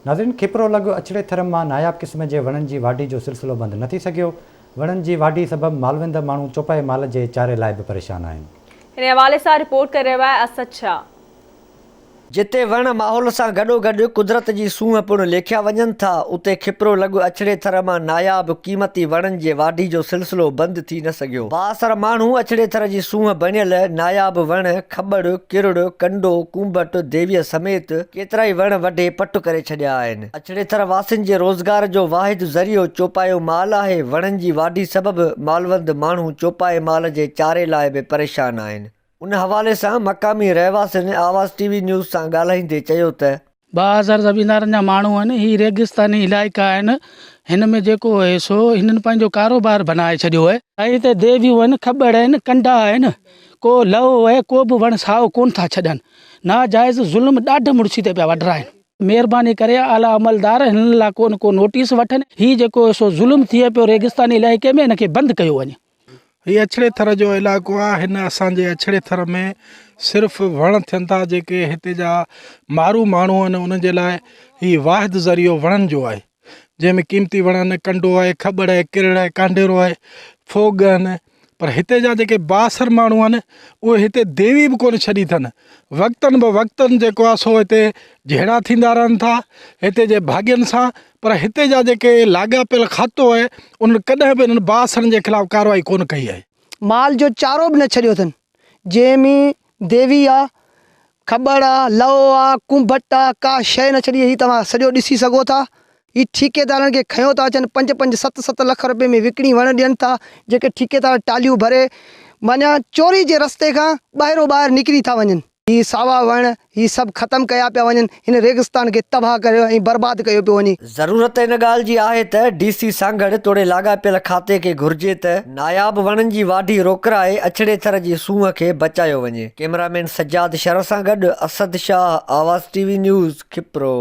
ناظرين کپرو لڳ اڇڙي ٿر مان ناياب قسم جي وڻن جي واڍي جو سلسلو بند نه ٿي سگهيو، وڻن جي واڍي سبب مالوند ماڻهو چوپائي مال جي چاري لاء به پريشان آهن. هن حوالي سان رپورٽ ڪري رهيو آهي اسد شاهه. جتي وڻ ماحول سان گڏوگڏ قدرت جي سونهن پڻ ليکيا وڃن ٿا، اتي کپرو لڳ اڇڙي ٿر مان ناياب قيمتي وڻن جي واڍي جو سلسلو بند ٿي نه سگهيو. بااثر ماڻهو اڇڙي ٿر جي سونهن بڻيل ناياب وڻ کٻڙ، ڪرڙ، ڪنڊو، ڪونڀٽ، ديويء سميت ڪيترائي وڻ وڍي پٽ ڪري ڇڏيا آهن. اڇڙي ٿر واسين جي روزگار جو واحد ذريعو چوپايو مال آهي، وڻن جي واڍي سبب مالوند ماڻهو چوپائي مال جي چاري لاء به پريشان آهن. ان حوالي سان مقامي رهواسين آواز ٽي وي نيوز سان ڳالهائيندي چيو ته. بااثر زميندارن جا ماڻهو آهن، هي ريگستاني علائقا آهن، هن ۾ جيڪو اهي سو هنن پنهنجو ڪاروبار بنائي ڇڏيو اهي. ۽ هتي ديويون آهن، کٻڙ آهن، ڪنڊا آهن، ڪو لئو اهي ڪو به وڻ سائو ڪونه ٿا ڇڏن، ناجائز ظلم ڏاڍ مڙسي تي پيا وڍرائن. مهرباني ڪري اعليٰ عملدار هنن لاء ڪو نه ڪو نوٽيس وٺن، هي جيڪو سو ظلم ٿئي پيو ريگستاني علائقي ۾ هن کي بند ڪيو وڃي. هي اڇڙي ٿر جو علائقو آهي هن اسان جي اڇڙي ٿر ۾ صرف وڻ ٿين ٿا جيڪي هتي جا مارو ماڻهو آهن انهن جي لاء هي واحد ذريعو وڻن جو آهي جنهن ۾ قيمتي وڻ آهن ڪنڊو آهي کٻڙ آهي ڪرڙ آهي ڪانڊيرو آهي ڦوڳ آهن پر هتي جا جيڪي بااثر ماڻهو آهن اهي هتي ديوي به ڪونه ڇڏي اٿن وقتن به وقتن جيڪو آهي سو هتي جهيڙا ٿيندا رهن ٿا هتي جي ڀاڳين سان پر هتي جا جيڪي لاڳاپيل کاتو آهي انهن ڪڏهن به انهن بااثرن جي خلاف ڪارروائي ڪونه ڪئي آهي. مال جو چارو به نه ڇڏيو اٿن جنهن ۾ ديوي آ، کٻڙ آ، لئو آ، ڪونڀٽ آ، ڪا شيء نه ڇڏي هي توهان سڄو ڏسي سگهو ٿا. هي ٺيڪيدارن کي کنيو ٿا اچن پنج پنج ست ست لک رپين ۾ وڪڻي وڻ ڏين ٿا جيڪي ٺيڪيدار ٽاليون ڀري معنيٰ چوري جي رستي کان ٻاهرو ٻاهر نڪري ٿا وڃن. هي ساوا وڻ هي سڀ ختم ڪيا پيا وڃن هن ريگستان کي تباهه ڪريو ۽ برباد ڪيو پيو وڃي. ضرورت ان ڳالهه جي آهي ته ڊي سي سانگهڙ توڙي لاڳاپيل کاتي کي گهرجي ته ناياب وڻن جي واڍي روڪرائي اڇڙي ٿر جي سونهن کي بچايو وڃي. ڪئميرامين سجاد شر سان گڏ Asad Shah, Awaz T V news, Khipro.